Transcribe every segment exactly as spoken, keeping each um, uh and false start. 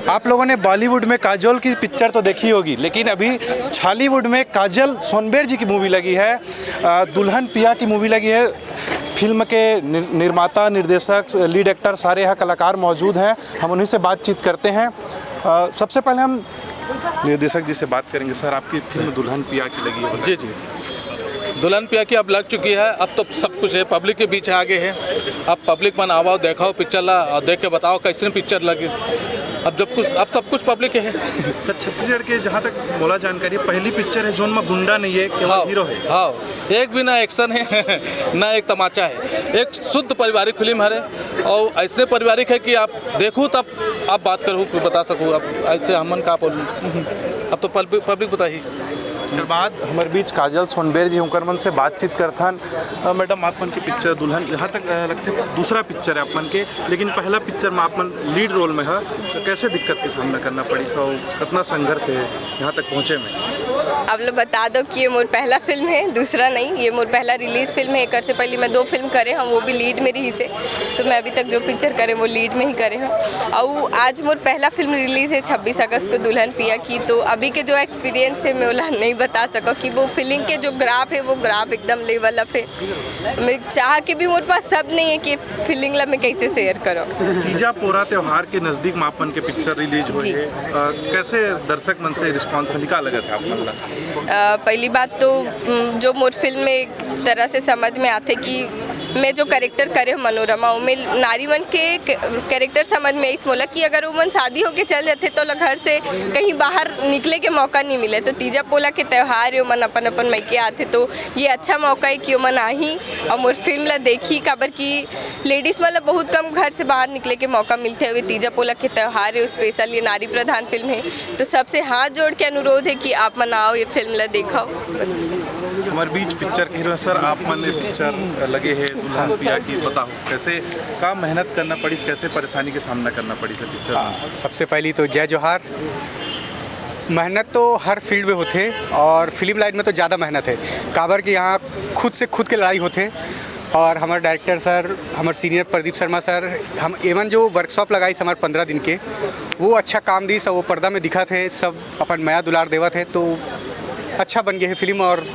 आप लोगों ने बॉलीवुड में काजोल की पिक्चर तो देखी होगी, लेकिन अभी छॉलीवुड में काजल सोनबेर जी की मूवी लगी है, अ, दुल्हन पिया की मूवी लगी है। फिल्म के निर-, निर्माता, निर्देशक, लीड एक्टर, सारे यहाँ कलाकार मौजूद हैं। हम उन्हीं से बातचीत करते हैं। अ, सबसे पहले हम निर्देशक जी से बात करेंगे। सर, आपकी फिल्म दुल्हन पिया की लगी है? जी, जी। दुल्हन पिया की अब लग चुकी है, अब तो सब कुछ है, पब्लिक के बीच आ गए हैं। अब पब्लिक मन आवो, देखो पिक्चर ला और देख के बताओ कैसे पिक्चर लगी। अब जब कुछ, अब सब कुछ पब्लिक है। सर, छत्तीसगढ़ के जहाँ तक मोला जानकारी है, पहली पिक्चर है जोन में गुंडा नहीं है, केवल हाँ, हीरो है। हाँ, एक भी ना एक्शन है ना एक तमाचा है, एक शुद्ध पारिवारिक फिल्म हरे। और ऐसने पारिवारिक है कि आप देखू तब आप बात करू, बता सकू। अब ऐसे हमन का बोलू, अब तो पब्लिक, पब्लिक बताही। एकर बाद हमर बीच काजल सोनबेर जी, उनकर मन से बातचीत करथन। अ, मैडम, आप मन की पिक्चर दुल्हन, यहाँ तक, अ, लगथे दूसरा पिक्चर है आप मन के, लेकिन पहला पिक्चर में आप मन लीड रोल में है, तो कैसे दिक्कत के सामना करना पड़ी सो, कितना संघर्ष है यहाँ तक पहुँचे में? आप लोग बता दो कि ये मोर पहला फिल्म है, दूसरा नहीं, ये मोर पहला रिलीज फिल्म है। एकर से पहले मैं दो फिल्म करे हूँ, वो भी लीड में रही से, तो मैं अभी तक जो पिक्चर करे वो लीड में ही करे हूँ। और आज मोर पहला फिल्म रिलीज है छब्बीस अगस्त को दुल्हन पिया की, तो अभी के जो एक्सपीरियंस है मैं ओला नहीं बता सको कि वो फीलिंग के जो ग्राफ है वो ग्राफ एकदम लेवल अप है। मैं चाह के भी मोर पास शब्द नहीं है कि फीलिंग ला मैं कैसे शेयर करूँ। तीजा पोरा त्योहार के नजदीक में आप मन के पिक्चर रिलीज हुई जी। है, अ, कैसे दर्शक मन से रिस्पॉन्स मिली, का लगत है आप मन ला? अ, पहली बात तो, उम, जो मोर फिल्म में एक तरह से समझ में आथे कि मैं जो कैरेक्टर करे हूँ मनोरमा, ओमे नारी मन के क-, कैरेक्टर समझ में आइस मोला कि अगर वो मन शादी होके चल जाथे तो ओला घर से कहीं बाहर निकले के मौका नहीं मिले। तो तीजा पोला के त्योहार है, ओमन अपन अपन मइके आथे, तो ये अच्छा मौका है कि ओमन आही और मोर फिल्म ला देखी, काबर कि लेडीज मन ला बहुत कम घर से बाहर निकले के मौका मिलथे। अभी तीजा पोला के त्योहार है, स्पेशल ये नारी प्रधान फिल्म है, तो सबसे हाथ जोड़ के अनुरोध है कि आप मन आओ, ये फिल्म ला देखो। बस। हमारे बीच पिक्चर के हीरो सर, आप मन पिक्चर लगे है दुल्हन पिया की, बताओ कैसे, का मेहनत करना पड़ी, कैसे परेशानी के सामना करना पड़ी सर पिक्चर में? हाँ, सबसे पहली तो जय जोहार। मेहनत तो हर फील्ड में होथे और फिल्म लाइन में तो ज़्यादा मेहनत है, काबर कि यहाँ खुद से खुद के लड़ाई होथे। और हमारे डायरेक्टर सर, हमारे सीनियर प्रदीप शर्मा सर, हम एमन जो वर्कशॉप लगाइस हमारे पंद्रह दिन के, वो अच्छा काम दिस, वो पर्दा में दिखत हे, सब अपन मया दुलार देवत हे, तो अच्छा बन गए है फिल्म और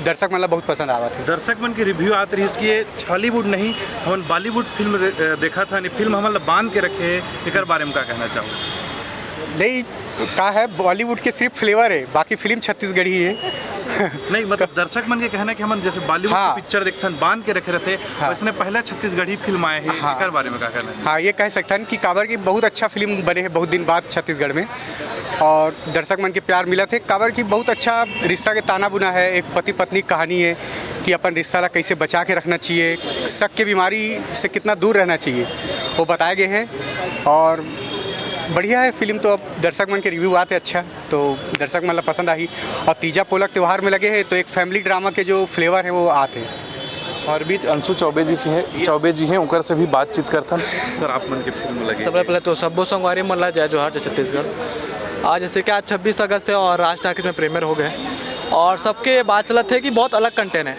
दर्शक मन ला बहुत पसंद आवत है। दर्शक मन के रिव्यू आत रहिस कि ये छॉलीवुड नहीं, हमन बॉलीवुड फिल्म दे-, देखत हन, ये फिल्म हमन ला बांध के रखे है, एकर बारे में का कहना चाहो? नहीं, का है, बॉलीवुड के सिर्फ फ्लेवर है, बाकी फिल्म छत्तीसगढ़ी है। नहीं, मतलब दर्शक मन के कहना है कि हमन जैसे बॉलीवुड हाँ। के पिक्चर देखथन, बांध के रखे रहते, हाँ। वैसने पहला छत्तीसगढ़ी फिल्म आए है, हाँ। एकर बारे में का कहना है? हाँ, ये कह सकथन कि काबर की बहुत अच्छा फिल्म बने है बहुत दिन बाद छत्तीसगढ़ में, और दर्शक मन के प्यार मिलत है, काबर की बहुत अच्छा रिश्ता के ताना बुना है, एक पति पत्नी की कहानी है कि अपन रिश्ता ला कैसे बचा के रखना चाहिए, शक के बीमारी से कितना दूर रहना चाहिए, वो बताए गए हैं। और बढ़िया है फिल्म, तो अब दर्शक मन के रिव्यू आते अच्छा, तो दर्शक मन ला पसंद आही। और तीजा पोलक त्योहार में लगे है, तो एक फैमिली ड्रामा के जो फ्लेवर है वो आते हैं। और बीच अंशु चौबे जी से हैं, चौबे जी हैं, उनकर से भी बातचीत करथन। सर, आप मन के फिल्म लगे सबले हैं। पहले तो सब्बो संगवारी मन ला जय जोहार, जय छत्तीसगढ़। आज जैसे कि आज छब्बीस अगस्त है और राज टाकीज में प्रीमियर हो गए और सबके बात चलत है कि बहुत अलग कंटेंट है,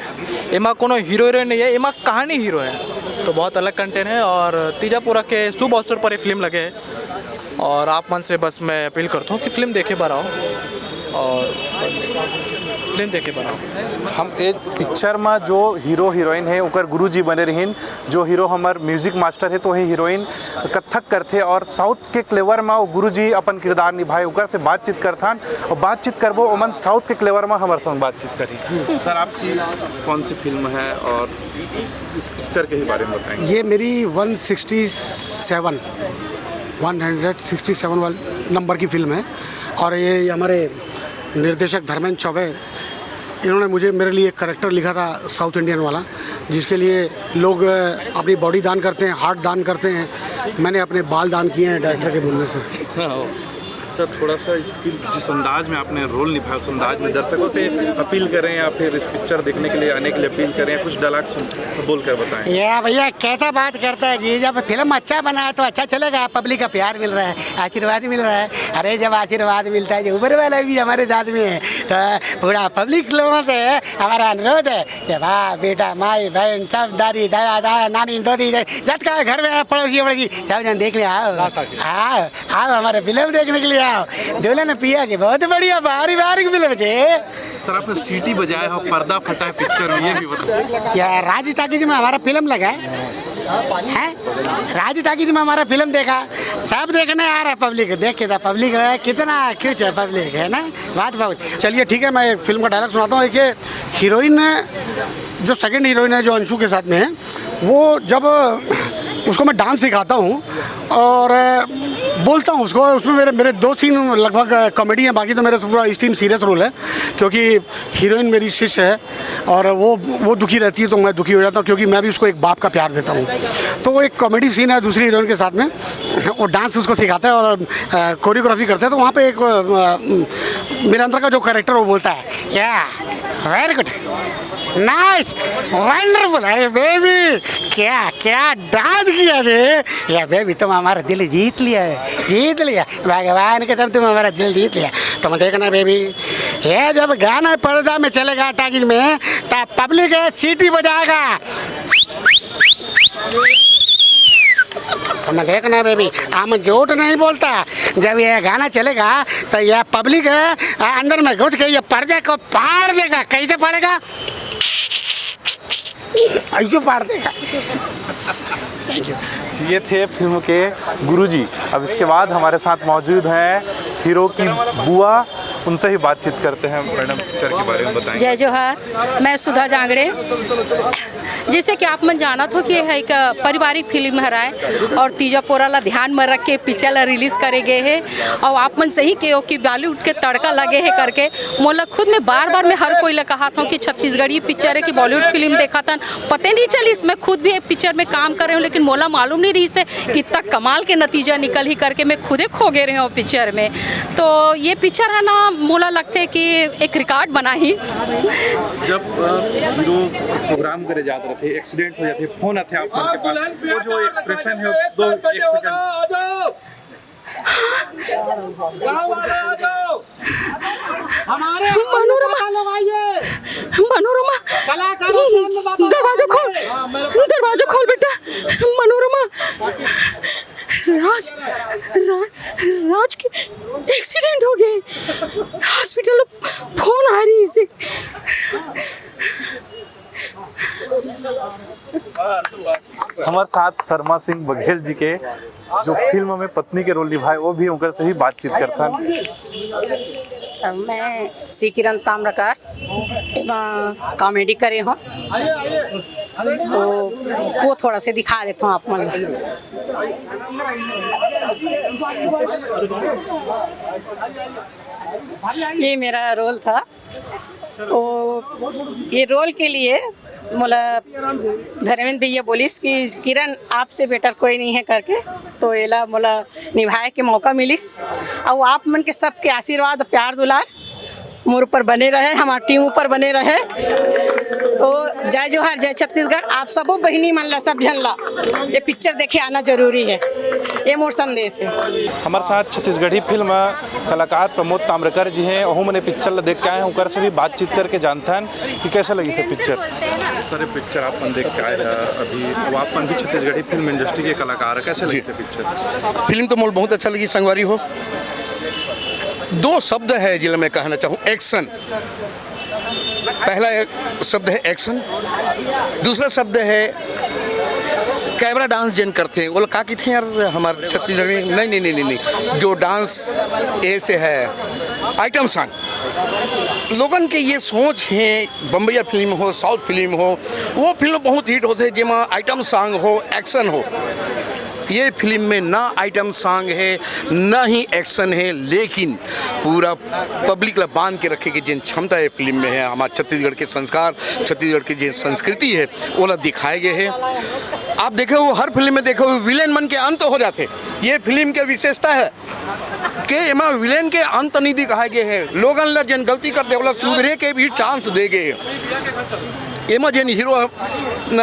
एमा कोनो हीरो हीरोइन नहीं है, एमा कहानी हीरो है, तो बहुत अलग कंटेंट है। और तीजा पोलक के शुभ अवसर पर ये फिल्म लगे है और आप मन से बस मैं अपील करता हूँ कि फिल्म देखे बर आओ और बस फिल्म देखे बर आओ। हम एक पिक्चर में जो हीरो हीरोइन है, ओकर गुरुजी बने रहिन, जो हीरो हमर म्यूजिक मास्टर है, तो वही हीरोइन कथक करथे और साउथ के क्लेवर में वो गुरुजी अपन किरदार निभाए, ओकर से बातचीत करथन और बातचीत करबो, ओमन साउथ के क्लेवर में हमर संग बातचीत करही। सर, आपकी कौन सी फिल्म है और इस पिक्चर के ही बारे में बताएंगे? ये मेरी वन सिक्सटी सेवन, वन हंड्रेड सिक्सटी सेवन वाले नंबर की फिल्म है और ये हमारे निर्देशक धर्मेंद्र चौबे, इन्होंने मुझे, मेरे लिए एक करेक्टर लिखा था साउथ इंडियन वाला, जिसके लिए लोग, अ, अपनी बॉडी दान करते हैं, हार्ट दान करते हैं। मैंने अपने बाल दान किए हैं डायरेक्टर के बोलने से। सर, थोड़ा सा इस फिल्म, जिस अंदाज में आपने रोल निभाया, उस अंदाज में दर्शकों से अपील करें या फिर इस पिक्चर देखने के लिए, आने के लिए अपील करें, कुछ डायलॉग सुन बोल कर बताएं। या भैया, कैसा बात करता है जी? जब फिल्म अच्छा बना है तो अच्छा चलेगा, पब्लिक का प्यार मिल रहा है, आशीर्वाद मिल रहा है। अरे, जब आशीर्वाद मिलता है, जो ऊपर वाला भी हमारे साथ में है, तो पूरा पब्लिक लोगों से हमारा अनुरोध है कि वाह बेटा, माई बहन सब, दादी दादा दादा नानी दोदी जत का घर में है, पड़ोसी पड़ोसी सब जन देख ले आओ। आओ, आओ, हमारे फिल्म देखने के लिए आओ। दुल्हन पिया की बहुत बढ़िया, भारी भारी फिल्म जी। सर, आपने सीटी बजाया हो, पर्दा फटा है पिक्चर में, ये भी बताओ। या राज टाकीज में हमारा फिल्म लगा है, हैं? राज टाकीज में हमारा फिल्म देखा, सब देखने आ रहा है पब्लिक, देख के था पब्लिक है, कितना खुश है पब्लिक, है ना? वाट बहुत। चलिए, ठीक है, मैं एक फिल्म का डायलॉग सुनाता हूँ। एक हीरोइन, जो सेकंड हीरोइन है, जो अंशु के साथ में है, वो जब उसको मैं डांस सिखाता हूँ और बोलता हूँ उसको, उसमें मेरे मेरे दो सीन लगभग कॉमेडी हैं, बाकी तो मेरे पूरा इस टीम सीरियस रोल है, क्योंकि हीरोइन मेरी शिष्य है और वो वो दुखी रहती है तो मैं दुखी हो जाता हूँ, क्योंकि मैं भी उसको एक बाप का प्यार देता हूँ। तो वो एक कॉमेडी सीन है दूसरी हीरोइन के साथ में, वो डांस उसको सिखाता है और कोरियोग्राफी करता है। तो वहाँ पे एक अ, मेरे अंदर का जो कैरेक्टर, वो बोलता है, या वेरी गुड, नाइस, वंडरफुल। अरे बेबी, क्या क्या डांस किया रे। या बेबी, तुम हमारा दिल जीत लिया है, जीत लिया। भगवान के तरफ तुम हमारा दिल जीत लिया। तुम देखना बेबी, ये जब गाना पर्दा में चलेगा टाकीज में, तब पब्लिक सीटी बजाएगा। तुम देखना बेबी, हम झूठ नहीं बोलता। जब ये गाना चलेगा तो ये पब्लिक है, अंदर में घुस के ये पर्दे को फाड़ देगा। कैसे फाड़ेगा? ऐसे फाड़ देगा। ये थे फिल्म के गुरुजी। अब इसके बाद हमारे साथ मौजूद हैं हीरो की बुआ, उनसे ही बातचीत करते हैं। मैडम, पिक्चर के बारे में बताएंगे। जय जोहार, मैं सुधा जांगड़े। जैसे कि आप मन जानत हो कि यह एक पारिवारिक फिल्म हराय और तीजा पोरा ला ध्यान में रख के पिक्चर ला रिलीज करे गए है। और आप मन सही कहो कि बॉलीवुड के तड़का लगे है करके। मोला खुद में बार बार मैं हर कोई ला कहा था कि छत्तीसगढ़ी पिक्चर है कि बॉलीवुड फिल्म देखा था, पते नहीं चलिस। मैं खुद भी एक पिक्चर में काम कर रहे हूँ, लेकिन मोला मालूम नहीं रही से कि इतना कमाल के नतीजा निकल ही करके मैं खुदे खो गए रहे हूँ पिक्चर में। तो ये पिक्चर है ना, मोला लगते कि एक रिकॉर्ड बना ही। जब अ, हीरो प्रोग्राम करे जात रहते, एक्सीडेंट हो जाते, फोन आते आप मन के पास, वो जो एक्सप्रेशन है, दो एक सेकंड। गाँव वाले आ जाओ। हमारे मनोरमा। लोग आइए। मनोरमा, कलाकारों के सामने बाबा दरवाजा खोल, दरवाजा खोल बेटा। मनोरमा, राज, राज, राज के एक्सीडेंट हो गए, हॉस्पिटल फोन आ रही से। हमारे साथ शर्मा सिंह बघेल जी के, जो फिल्म में पत्नी के रोल निभाए, वो भी उनकर से ही बातचीत करता है। मैं सी किरण ताम्रकार, एमा कॉमेडी करे हो, तो वो थोड़ा से दिखा देता हूँ आप मन ला। ये मेरा रोल था, तो ये रोल के लिए मोला धर्मेंद्र भैया बोलिस कि किरण, आपसे बेटर कोई नहीं है करके, तो एला मोला निभाए के मौका मिलिस। और आप मन के सबके आशीर्वाद, प्यार, दुलार मोर ऊपर बने रहे, हमार टीम ऊपर बने रहे। तो जय जोहार, जय छत्तीसगढ़। आप सबो बहिनी मन ला, सब झन ला ये पिक्चर देखे आना जरूरी है, ये मोर संदेश है। हमारे साथ छत्तीसगढ़ी फिल्म कलाकार प्रमोद ताम्रकर जी हैं, ओहू मने पिक्चर ला देख के आए हैं, उनकर से भी बातचीत करके जानते हैं कि कैसे लगी से पिक्चर। सर, ये पिक्चर आप मन देख के आए हैं अभी, अब आप मन भी छत्तीसगढ़ी फिल्म इंडस्ट्री के कलाकार हैं, कैसे लगी से पिक्चर? फिल्म तो मोल बहुत अच्छा लगी संगवारी हो। दो शब्द है जिला मैं कहना चाहूँ, एक्शन। पहला एक शब्द है एक्शन, दूसरा शब्द है कैमरा डांस जेन करते हैं, वो लोग का कहते हैं यार हमारे छत्तीसगढ़ में, नहीं नहीं नहीं नहीं नहीं, जो डांस ऐसे है, आइटम सॉन्ग। लोगन के ये सोच है, बम्बैया फिल्म हो, साउथ फिल्म हो, वो फिल्म बहुत हिट होते हैं जेमा आइटम सॉन्ग हो, एक्शन हो। ये फिल्म में ना आइटम सॉन्ग है, ना ही एक्शन है, लेकिन पूरा पब्लिक ला बांध के रखे के जिन क्षमता ये फिल्म में है, हमारे छत्तीसगढ़ के संस्कार, छत्तीसगढ़ की जिन संस्कृति है, वो ला दिखाए गए है। आप देखे हो, हर फिल्म में देखे हो, विलेन मन के अंत हो जाते, ये फिल्म के विशेषता है। के एमा विलेन के अंत नीति कहाय गे हे। लोगन ल जेन गलती करथे ओला सुधरे के भी चांस दे गे हे। एमा जेन हीरो,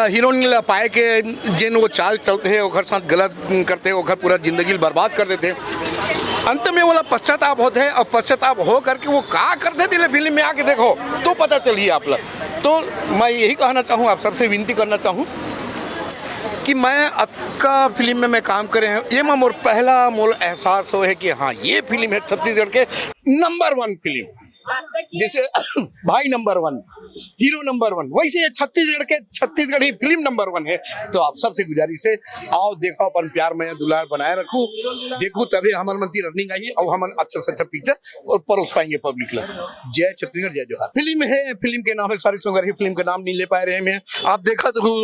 हीरोइन ल पाए के जेन वो चाल चलथे, ओखर साथ गलत करथे, ओखर पूरा जिंदगी ल बर्बाद कर देथे। अंत में ओला पश्चाताप होथे और पश्चाताप हो करके वो का करथे, तेला फिल्म में आके देखो तो पता चलही आप ला। तो मैं यही कहना चाहूँ, आप सबसे विनती करना चाहूँ कि मैं अतका फिल्म में मैं काम करे हूँ, ये में मोर पहला मोल एहसास हो है कि हाँ, ये फिल्म है छत्तीसगढ़ के नंबर वन फिल्म। जैसे भाई नंबर वन, हीरो नंबर वन, वैसे ये छत्तीसगढ़ के, छत्तीसगढ़ी फिल्म नंबर वन है। तो आप सबसे गुजारिश है, आओ देखो, अपन प्यार मया दुलार बनाए रखू, देखू तभी हमर मन की रनिंग आही और हमन अच्छा से अच्छा पिक्चर और परोस पाएंगे पब्लिक ला। जय छत्तीसगढ़, जय जोहार। फिल्म है, फिल्म के नाम है, सारी संगवारी फिल्म का नाम नहीं ले पाए रहे मैं। आप देखत हो,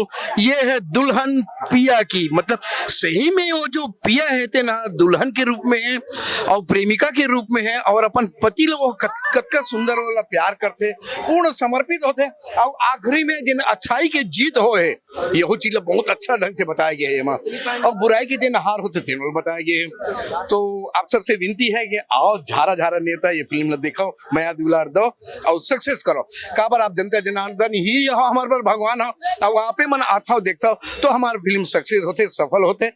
ये है दुल्हन पिया की, मतलब सही में वो जो पिया है ते ना दुल्हन के रूप में है और प्रेमिका के रूप में है और अपन पति ला वो कत-, कतका सुंदर वाला प्यार करथे, पूर्ण समर्पित होथे और आखिरी में जिन अच्छाई के जीत हो है, यहू चीज ला बहुत अच्छा ढंग से बताया गया है एमा। और बुराई के जिन हार होथे तेन ला बताया गया है। तो आप सबसे विनती है कि आओ झारा झारा नेवता ये फिल्म ला देखो, मया दुलार दो और सक्सेस करो। काबर आप जनता जनार्दन ही हो हमर बर भगवान हो, और आपे मन आथव देखथव तो हमार फिल्म सक्सेस होथे, सफल होथे।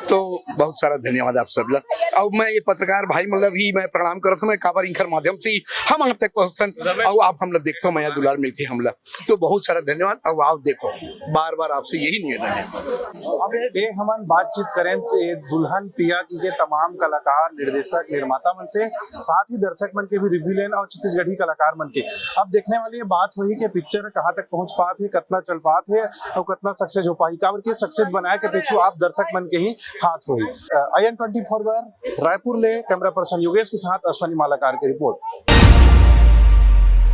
तो बहुत सारा धन्यवाद आप सब ला। और मैं ये पत्रकार भाई मन ला भी मैं प्रणाम करत हूँ, मैं काबर इनकर माध्यम से ही हम आप तक पहुँचथन और आप हमला देखथव, मया दुलार मिलथे हमला। तो बहुत सारा धन्यवाद। और आप देखो, बार बार आपसे यही निवेदन है। ए हमन बातचीत करें ए दुल्हन पिया की के तमाम कलाकार, निर्देशक, निर्माता मन से, साथ ही दर्शक मन के भी रिव्यू लेन और छत्तीसगढ़ी कलाकार मन के। अब देखने वाली ये बात होही कि पिक्चर कहाँ तक पहुँच पात है, कितना चल पात है और कितना सक्सेस हो पाही, काबर के सक्सेस बनाए के पीछू आप दर्शक मन के ही हाथ होही। अ, IN twenty four बर रायपुर ले कैमरा पर्सन योगेश के साथ अश्वनी मालाकार की रिपोर्ट।